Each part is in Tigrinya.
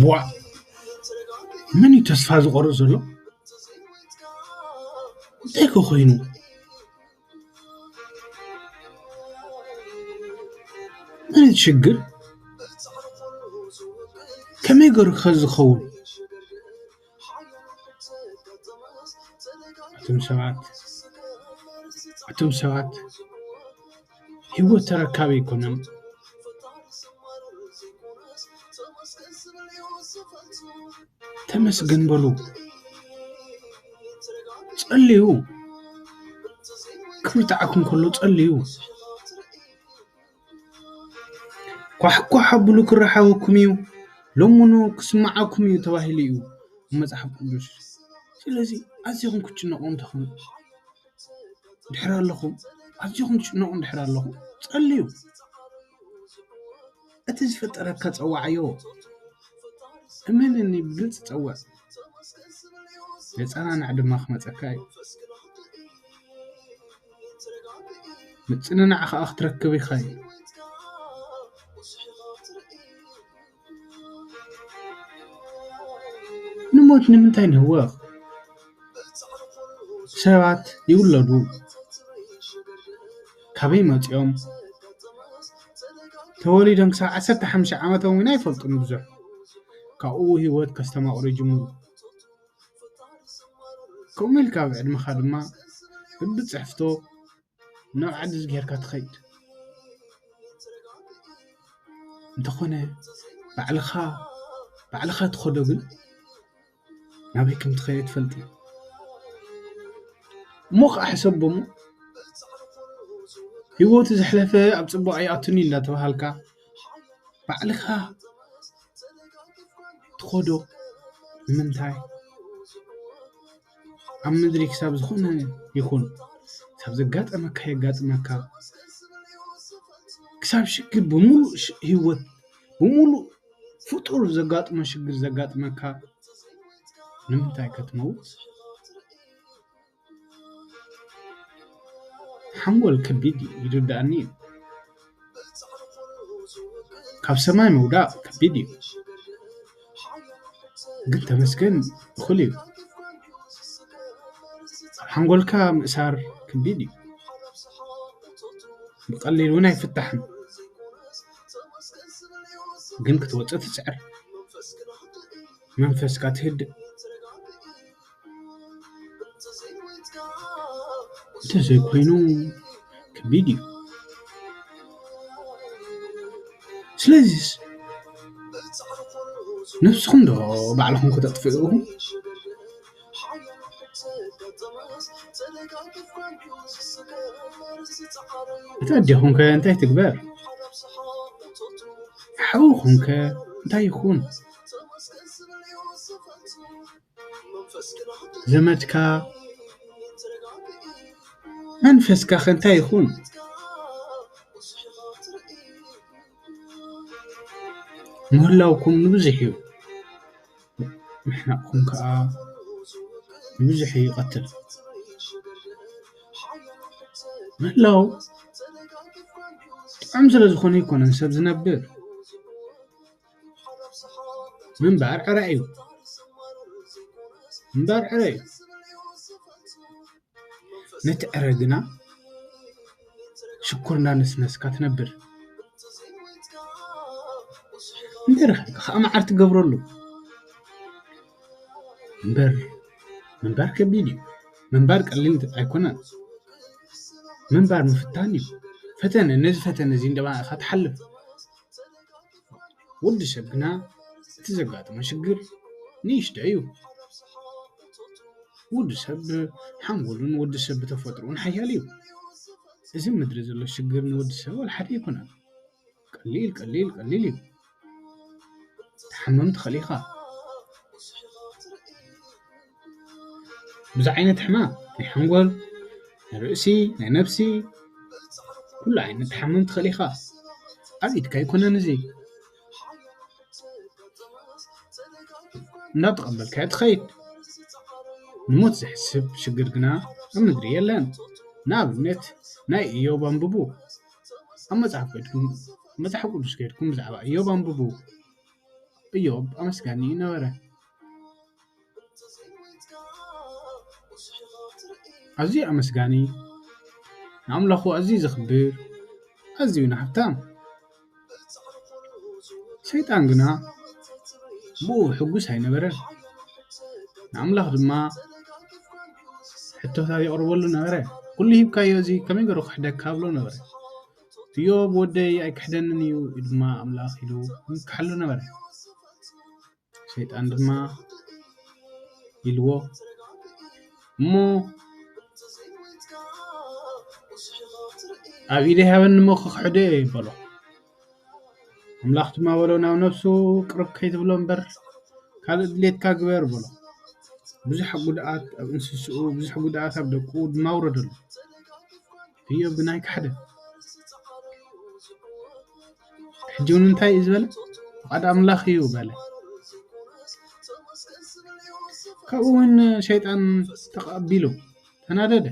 ቧዕ! መን እዩ ተስፋ ዝቖርጽ ዘሎ? እንታይ ከ ኮይኑ? መን እቲ ሽግር? ከመይ ገይሩ ከ ዝኸውን? ኣቱም ሰባት፣ ኣቱም ሰባት፣ ህይወት ተረካቢ ኣይኮነን። ተመስገን በሉ። ጸልዩ። ክብሪ ጣዕኩም ከሎ ጸልዩ። ኳሕ ኳሕ ኣብሉ ክረሓወኩም እዩ፣ ለምኑ ክስምዓኩም እዩ ተባሂሉ እዩ ኣብ መጽሓፍ ቅዱስ። ስለዚ ኣዚኹም ክትጭነቑ እንተኹም ድሕር ኣለኹም፣ ኣዚኹም ትጭነቑ እንድሕር ኣለኹም፣ ጸልዩ። እቲ ዝፈጠረካ ጸዋዓዮ። እመነኒ፣ ብግልጺ ጸውዕ። ዘጸናንዕ ድማ ክመጸካ እዩ። ምጽንናዕ ከኣ ክትረክብ ኢኻ እዩ። ንሞት ንምንታይ ንህወኽ? ሰባት ይውለዱ። ካበይ መጺኦም? ተወሊዶም ክሳብ ዓሰርተ ሓሙሽተ ዓመቶም እውን ኣይፈልጡን ብዙሕ። ካብኡ ህይወት ከስተማቕሩ ይጅምሩ። ከምኡ ኢልካ ኣብ ዕድመኻ ድማ በብጽሕፍቶ ናብ ዓዲ ዝገርካ ትኸይድ። እንተኾነ ባዕልኻ፣ ባዕልኻ ትኸዶ ግን ናበይ ከም ትኸይድ ትፈልጥ። እሞ ኸዓ ሕሰቦ እሞ፣ ህይወቱ ዘሕለፈ ኣብ ጽቡቕ ኣይኣቱን እዩ እንዳተባሃልካ፣ ባዕልኻ ትኸዶ ንምንታይ? ኣብ ምድሪ ክሳብ ዝኾነ ይኹን፣ ክሳብ ዘጋጠመካ የጋጥመካ፣ ክሳብ ሽግር ብምሉእ ሽ-፣ ህይወት፣ ብምሉእ ፍጡር ዘጋጥሞ ሽግር ዘጋጥመካ፣ ንምንታይ ከትመውት? ሓንጎል ከቢድ እዩ፣ ይርድኣኒ እዩ። ካብ ሰማይ ምውዳቕ ከቢድ እዩ። ግን ተመስገን እኹል እዩ። ኣብ ሓንጎልካ ምእሳር ከቢድ እዩ። ብቐሊል እውን ኣይፍታሕን። ግን ክትወጽእ ትጽዕር። መንፈስካ ትህድእ። እንተዘይኮይኑ ከቢድ እዩ። ስለዚስ ነብስኹም ዶ ባዕልኹም ከተጥፍኡ ኢኹም? እቲ ኣዴኹም ከ እንታይ ትግበር? ሓውኹም ከ እንታይ ይኹን? ዘመድካ መንፈስካ ከ እንታይ ይኹን? ምህላውኩም ንብዙሕ እዩ፣ ምሕናቕኩም ከኣ ንብዙሕ ይቐትል። ምህላው ጥዑም ስለ ዝኾነ ኣይኮነን ሰብ ዝነብር። ምንባር ዕረ እዩ። ምንባር ዕረ እዩ። ነቲ ዕረ ግና ሽኮር እንዳነስነስካ ትነብር። እንተረኺብካ ከኣ መዓር ትገብረሉ። እምበር ምንባር ከቢድ እዩ። ምንባር ቀሊል ኣይኮነን። ምንባር ምፍታን እዩ። ፈተነ፣ ነዚ ፈተነ እዚ እንዳበልካ ትሓልፍ። ወዲ ሰብ ግና እቲ ዘጋጥሞ ሽግር ንእሽቶ እዩ። ወዲ ሰብ ሓንጎሉን ወዲ ሰብ ብተፈጥሮኡን ሓያል እዩ። እዚ ምድሪ ዘሎ ሽግር ንወዲ ሰብ ወላ ሓደ ኣይኮነን። ቀሊል፣ ቀሊል፣ ቀሊል እዩ። ትሓመም ትኽእል ኢኻ። ብዙሕ ዓይነት ሕማም፣ ናይ ሓንጎል፣ ናይ ርእሲ፣ ናይ ነብሲ፣ ኩሉ ዓይነት ትሓመም ትኽእል ኢኻ። ኣብ ኢድካ ኣይኮነን እዚ። እንዳተቐበልካዮ ትኸይድ። ንሞት ዘሕስብ ሽግር ግና ኣብ ምድሪ የለን። ንኣብነት ናይ ኢዮብ ኣንብቡ። ኣብ መጽሓፍ ቅዱስ፣ መጽሓፍ ቅዱስ ከይድኩም ብዛዕባ ኢዮብ ኣንብቡ። እዮብ ኣመስጋኒ ነበረ። ኣዝዩ ኣመስጋኒ፣ ንኣምላኹ ኣዝዩ ዘኽብር፣ ኣዝዩ ንሃብታም። ሰይጣን ግና ብኡ ሕጉስ ኣይነበረን። ንኣምላኽ ድማ ሕቶታት የቕርበሉ ነበረ። "ኩሉ ሂብካዮ፣ እዚ ከመይ ገይሩ ክሕደካ?" ብሎ ነበረ። "እዮብ ወደይ ኣይክሕደንን እዩ" ድማ ኣምላኽ ኢሉ ይምክሓሉ ነበረ። ሰይጣን ድማ ኢልዎ፣ "እሞ ኣብ ኢደይ ሃበኒ እሞ ክኽሕዶ እየ" በሎ። ኣምላኽ ድማ በሎ፣ "ናብ ነፍሱ ቅርብ ከይትብሎ እምበር ካልእ ድሌትካ ግበር" በሎ። ብዙሕ ጉድኣት ኣብ እንስስኡ፣ ብዙሕ ጉድኣት ኣብ ደቁ ድማ ኣውረደሉ። እዮብ ግን ኣይከሓደን። ሕጂ እውን እንታይ እዩ ዝበለ? "ፍቓድ ኣምላኽ እዩ" በለ። ካብኡ እውን ሸይጣን ተቐቢሉ ተናደደ።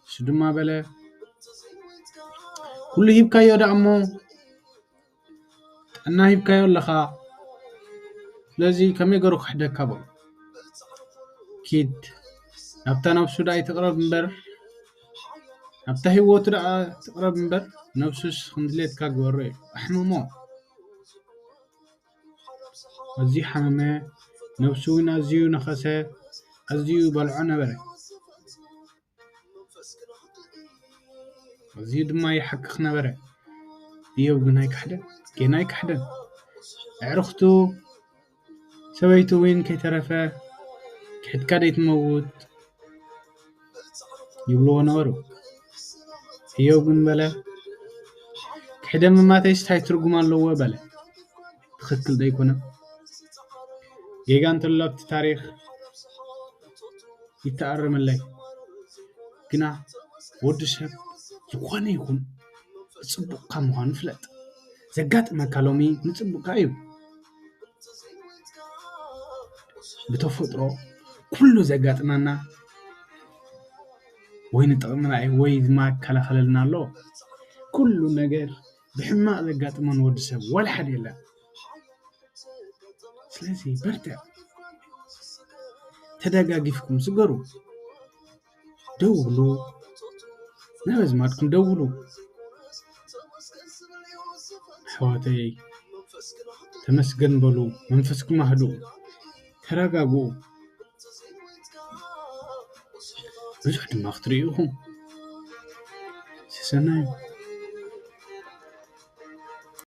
እሱ ድማ በለ፣ "ኩሉ ሂብካዮ ደኣ እሞ ጥዕና ሂብካዮ ኣለኻ፣ ስለዚ ከመይ ገይሩ ክሕደካ?" በሎ። "ኪድ ናብታ ነብሱ ደኣ ኣይትቕረብ እምበር፣ ናብታ ህይወቱ ደኣ ትቕረብ እምበር፣ ነብሱስ ክንድሌትካ ግበሮ" ኢሉ ኣሕመሞ። ኣዝዩ ሓመመ፣ ነብሱ እውን ኣዝዩ ነኸሰ፣ ኣዝዩ በልዖ ነበረ። ኣዝዩ ድማ ይሓክኽ ነበረ። እዮብ ግን ኣይከሓደን፣ ጌና ኣይከሓደን። ኣዕሩኽቱ፣ ሰበይቱ እውን ከይተረፈ፣ "ክሕድካ ደይትመውት?" ይብልዎ ነበሩ። እዮብ ግን በለ፣ "ክሕደ ምማተይስ እንታይ ትርጉም ኣለዎ?" በለ። ትኽክል ዶ ኣይኮነን? ጌጋ እንተሎ ኣብቲ ታሪኽ ይተኣረመለይ። ግና ወዲ ሰብ ዝኾነ ይኹን ንጽቡቕካ ምዃኑ ፍለጥ። ዘጋጥመካ ሎሚ ንጽቡቕካ እዩ። ብተፈጥሮ ኩሉ ዘጋጥመና ወይ ንጥቕምና እዩ ወይ ድማ ይከላኸለልና ኣሎ። ኩሉ ነገር ብሕማቕ ዘጋጥሞ ንወዲ ሰብ ዋላ ሓደ የለን። ስለዚ በርትዕ፣ ተደጋጊፍኩም ስገሩ፣ ደውሉ፣ ናብ ኣዝማድኩም ደውሉ። ኣሕዋተይ ተመስገን በሉ፣ መንፈስኩም ኣህድኡ፣ ተረጋግኡ። ብዙሕ ድማ ክትርእዩ ኢኹም። ሰሰናዩ።